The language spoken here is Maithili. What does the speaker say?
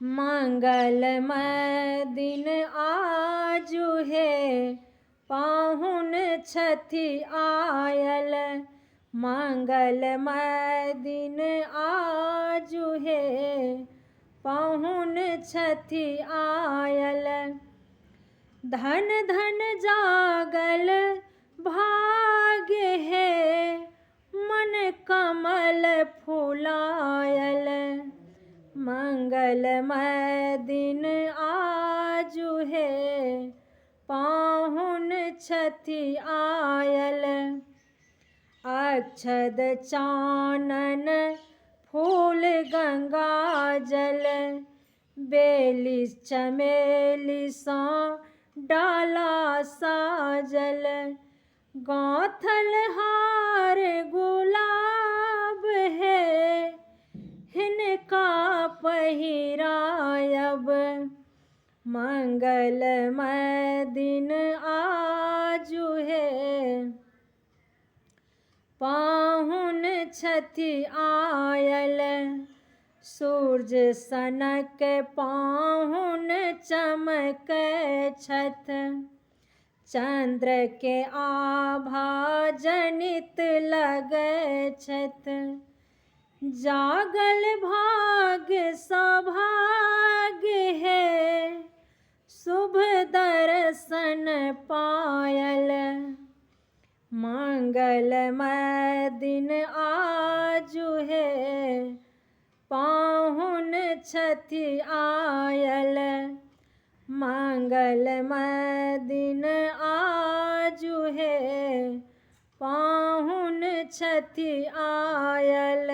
मंगलमय दिन आजु हे, पाहुन छथि आयल। मंगलमय दिन आजु हे, पाहुन छथि आयल। धन धन जागल भाग्य हे, मन कमल फुलायल। मंगलमय दिन आजु हे, पाहुन छथि आयल। अक्षद चानन फूल गंगा जल, बेली चमेलीसँ डाला साजल। गाँथल हार गुलाब हे, हिनका पहिरायब। मंगलमय दिन आजु हे, पाहुन छथि आयल। सूर्य सनक पाहुन चमकै छथि, चन्द्रके आभा जनित लगै छथि। जागल भाग्य सौभाग्य हे, शुभ दर्शन पायल। मंगलमय दिन आजु हे, पाहुन छथि आयल। मंगलमय दिन आजु हे, पाहुन छथि आयल।